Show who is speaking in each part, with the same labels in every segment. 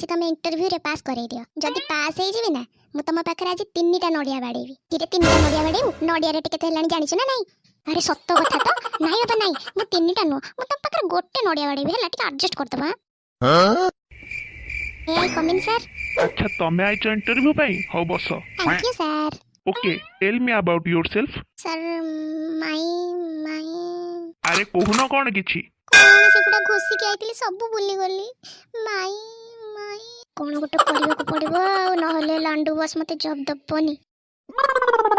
Speaker 1: ଆଜି ତମେ ଇଣ୍ଟରଭ୍ୟୁରେ ପାସ୍ କରେଇ ଦିଅ। ଯଦି ପାସ୍ ହେଇଯିବି ନା, ମୁଁ ତମ ପାଖରେ ଆଜି ତିନିଟା ନଡ଼ିଆ ବାଡ଼େଇବି। କିରେ, ତିନିଟା ନଡ଼ିଆ ବାଡ଼େଇବୁ? ନଡ଼ିଆ ରେଟ୍ କେତେ ହେଲାଣି ଜାଣିଛୁ ନା ନାଇଁ? ଆରେ, ସତ କଥା ତ। ନାଇଁ ବାବା ନାଇଁ, ମୁଁ ତିନିଟା ନୁହଁ, ମୁଁ ତମ ପାଖରେ ଗୋଟେ ନଡ଼ିଆ ବାଡ଼େଇବି। ହେଲା, ଟିକେ ଆଡଜଷ୍ଟ କରିଦବା। May I come in, sir?
Speaker 2: ଆଚ୍ଛା, ତମେ ଆଇଛ ଇଣ୍ଟରଭ୍ୟୁ ପାଇଁ? ହଉ, ବସ।
Speaker 1: Thank you, sir.
Speaker 2: Okay, tell me about yourself.
Speaker 1: Sir, my my
Speaker 2: ଆରେ, କହୁନ କଣ କିଛି?
Speaker 1: କଣ ସେଗୁଡ଼ା ଘୋଷିକି ଆଇଥିଲି, ସବୁ ଭୁଲିଗଲି। ମାଇ ମାଇ କଣ ଗୋଟେ କରିବାକୁ ପଡିବ ଆଉ, ନହେଲେ ଲାଣ୍ଡୁ ବସ୍ ମତେ ଜବ୍ ଦବନି।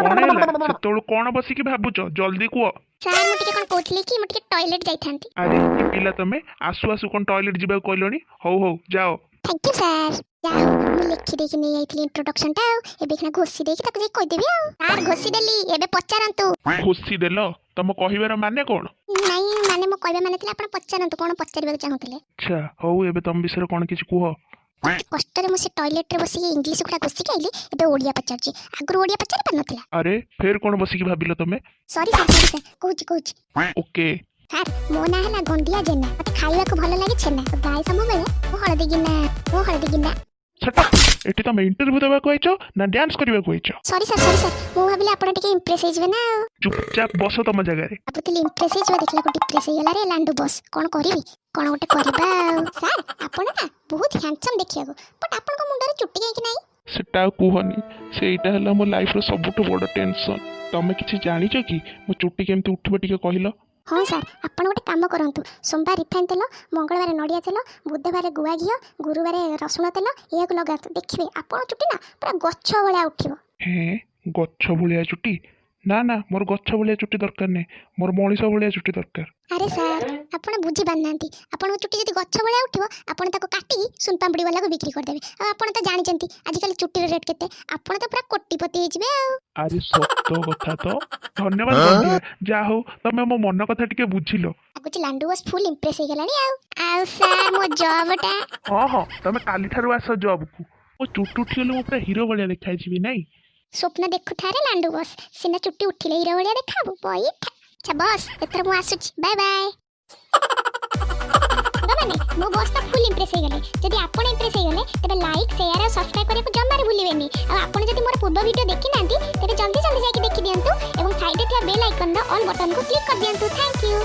Speaker 2: କଣ ହେଲା? ସେତେବେଳୁ କଣ ବସିକି ଭାବୁଛ? ଜଲ୍ଦି କୁହ।
Speaker 1: ସାର୍, ମୁଁ ଟିକେ କଣ କହୁଥିଲି କି ମୁଁ ଟିକେ ଟଏଲେଟ୍ ଯାଇଥାନ୍ତି।
Speaker 2: ଆରେ, କି ପିଲା ତମେ! ଆସୁ ଆସୁ କଣ ଟଏଲେଟ୍ ଯିବାକୁ କହିଲଣି? ହଉ ହଉ, ଯାଅ।
Speaker 1: Thank you, sir. ଯାହା ହଉ, ମୁଁ ଲେଖି ଦେଇକି ନେଇ ଯାଇଥିଲି ଇଣ୍ଟ୍ରୋଡକ୍ସନଟା, ଆଉ ଏବେ କିନା ଘୋଷି ଦେଇକି ତାକୁ ଯାଇ କହିଦେବି। ଆଉ ସାର୍, ଘୋଷି ଦେଲି, ଏବେ ପଚାରନ୍ତୁ।
Speaker 2: ଘୋଷି ଦେଲ? ତମ କହିବାର ମାନେ କଣ?
Speaker 1: ନାଇଁ, ମାନେ ମୋ କହିବା ମାନେ ଥିଲା, ଆପଣ ପଚାରନ୍ତୁ କଣ ପଚାରିବାକୁ ଚାହୁଁଥିଲେ।
Speaker 2: ଆଚ୍ଛା ହଉ, ଏବେ ତମ ବିଷୟରେ କଣ କିଛି କୁହ।
Speaker 1: କେତେ କଷ୍ଟରେ ମୁଁ ସେ ଟଏଲେଟରେ ବସିକି ଇଂଲିଶ ଗୁଡ଼ା ଘୋଷିକି ଆଇଲି, ଏବେ ଓଡ଼ିଆ ପଚାରୁଛି। ଆଗରୁ ଓଡ଼ିଆ ପଚାରି ପାରୁନଥିଲା।
Speaker 2: ଆରେ, ଫେର କଣ ବସିକି ଭାବିଲ ତମେ?
Speaker 1: Sorry sir, sorry sir, କହୁଛି କହୁଛି।
Speaker 2: ଓକେ।
Speaker 1: ସାର୍, ମୋ ନାଁ ହେଲା ଗନ୍ଧିଆ ଜେନା। ମତେ ଖାଇବାକୁ ଭଲ ଲାଗେ ଛେନା। ଗାଏ ସବୁବେଳେ ମୁଁ ହଳଦୀ ଗିନା, ମୁଁ ହଳଦୀ ଗିନା।
Speaker 2: ସେଟା ଏଠି ତମେ ଇଣ୍ଟରଭ୍ୟୁ ଦେବାକୁ ଆଇଛ ନା ଡ୍ୟାନ୍ସ କରିବାକୁ ଆଇଛ?
Speaker 1: Sorry sir, sorry sir, ମୁଁ ଭାବିଲି ଆପଣ ଟିକେ ଇମ୍ପ୍ରେସ୍ ହେଇଯିବେ ନା ଆଉ।
Speaker 2: ଚୁପଚାପ ବସ ତମ ଜାଗାରେ।
Speaker 1: ଭାବୁଥିଲି ଇମ୍ପ୍ରେସ୍ ହେଇଯିବ, ଦେଖିଲାକୁ ଡିପ୍ରେସ୍ ହେଇଗଲା ରେ ଲାଣ୍ଡୁ ବସ୍। କଣ କରିବି? କଣ ଗୋଟେ କରିବା ଆଉ। ସାର୍, ଆପଣ ନା ବହୁତ ହ୍ୟାଣ୍ଡସମ୍ ଦେଖିବାକୁ, ବଟ୍ ଆପଣଙ୍କ ମୁଣ୍ଡରେ ଚୁଟି କାହିଁକି ନାହିଁ?
Speaker 2: ସେଟା ଆଉ କୁହନି, ସେଇଟା ହେଲା ମୋ ଲାଇଫର ସବୁଠୁ ବଡ଼ ଟେନସନ୍। ତମେ କିଛି ଜାଣିଛ କି, ମୋ ଚୁଟି କେମିତି ଉଠିବ? ଟିକେ କହିଲ।
Speaker 1: ହଁ ସାର୍, ଆପଣ ଗୋଟେ କାମ କରନ୍ତୁ। ସୋମବାର ରିଫାଇନ୍ ତେଲ, ମଙ୍ଗଳବାର ନଡ଼ିଆ ତେଲ, ବୁଧବାର ଗୁଆ ଘିଅ, ଗୁରୁବାର ରସୁଣ ତେଲ, ଏହାକୁ ଲଗାନ୍ତୁ। ଦେଖିବେ, ଆପଣ ଚୁଟି ନା ପୁରା ଗଛ ଭଳିଆ ଉଠିବ।
Speaker 2: ହେଁ, ଗଛ ଭଳିଆ ଚୁଟି? ନା ନା, ମୋର ଗଛ ଭଳିଆ ଚୁଟି ଦରକାର ନାହିଁ, ମୋର ମଣିଷ ଭଳିଆ ଚୁଟି ଦରକାର।
Speaker 1: ଆରେ ସାର୍, ଆପଣ ବୁଝିପାରୁନାହାନ୍ତି। ଆପଣଙ୍କ ଚୁଟି ଯଦି ଗଛ ଭଳିଆ ଉଠିବ, ଆପଣ ତାକୁ କାଟିକି ସୁନପାମ୍ପୁଡ଼ି ବାଲାକୁ ବିକ୍ରି କରିଦେବେ। ଆଉ ଆପଣ ତ ଜାଣିଛନ୍ତି ଆଜିକାଲି ଚୁଟିର ରେଟ୍ କେତେ। ଆପଣ ତ ପୁରା କୋଟିପତି ହେଇଯିବେ ଆଉ।
Speaker 2: ଆରେ, ସତ କଥା ତ! ଧନ୍ୟବାଦ ଗନ୍ଧିଆ, ଯାହା ହଉ ତମେ ମୋ ମନ କଥା ଟିକେ ବୁଝିଲ।
Speaker 1: ଲାଗୁଛି ଲାଣ୍ଡୁ ବସ୍ ଫୁଲ୍ ଇମ୍ପ୍ରେସ୍ ହେଇଗଲାଣି। ଆଉ ଆଉ ସାର୍, ମୋ ଜବ୍ଟା?
Speaker 2: ହଁ, ତମେ କାଲିଠାରୁ ଆସ ଜବକୁ। ମୋ ଚୁଟି ଉଠିଗଲେ ମୁଁ ପୁରା ହିରୋ ଭଳିଆ ଦେଖାଯିବି, ନାଇଁ?
Speaker 1: ସ୍ୱପ୍ନ ଦେଖୁଥାରେ ଲାଣ୍ଡୁ ବସ୍, ସିନା ଚୁଟି ଉଠିଲେ ହିରୋ ଭଳିଆ ଦେଖାବୁ। ବଇଥା। ଆଚ୍ଛା ବସ୍, ଏଥର ମୁଁ ଆସୁଛି, ବାଏ ବାଏ। ମାନେ ମୋ ବସ୍ ତ ଫୁଲ୍ ଇମ୍ପ୍ରେସ୍ ହେଇଗଲେ। ଯଦି ଆପଣ ଇମ୍ପ୍ରେସ୍ ହେଇଗଲେ, ତେବେ ଲାଇକ୍, ସେୟାର ଆଉ ସବସ୍କ୍ରାଇବ୍ କରିବାକୁ ଜମାରୁ ଭୁଲିବେନି। ଆଉ ଆପଣ ଯଦି ମୋର ପୂର୍ବ ଭିଡ଼ିଓ ଦେଖିନାହାନ୍ତି, ତେବେ ଜଲ୍ଦି ଜଲ୍ଦି ଯାଇକି ଦେଖିଦିଅନ୍ତୁ ଏବଂ ସାଇଡ଼ରେ ଥିବା ବେଲ୍ ଆଇକନ୍ର ଅଲ୍ ବଟନ୍କୁ କ୍ଲିକ୍ କରିଦିଅନ୍ତୁ। Thank you.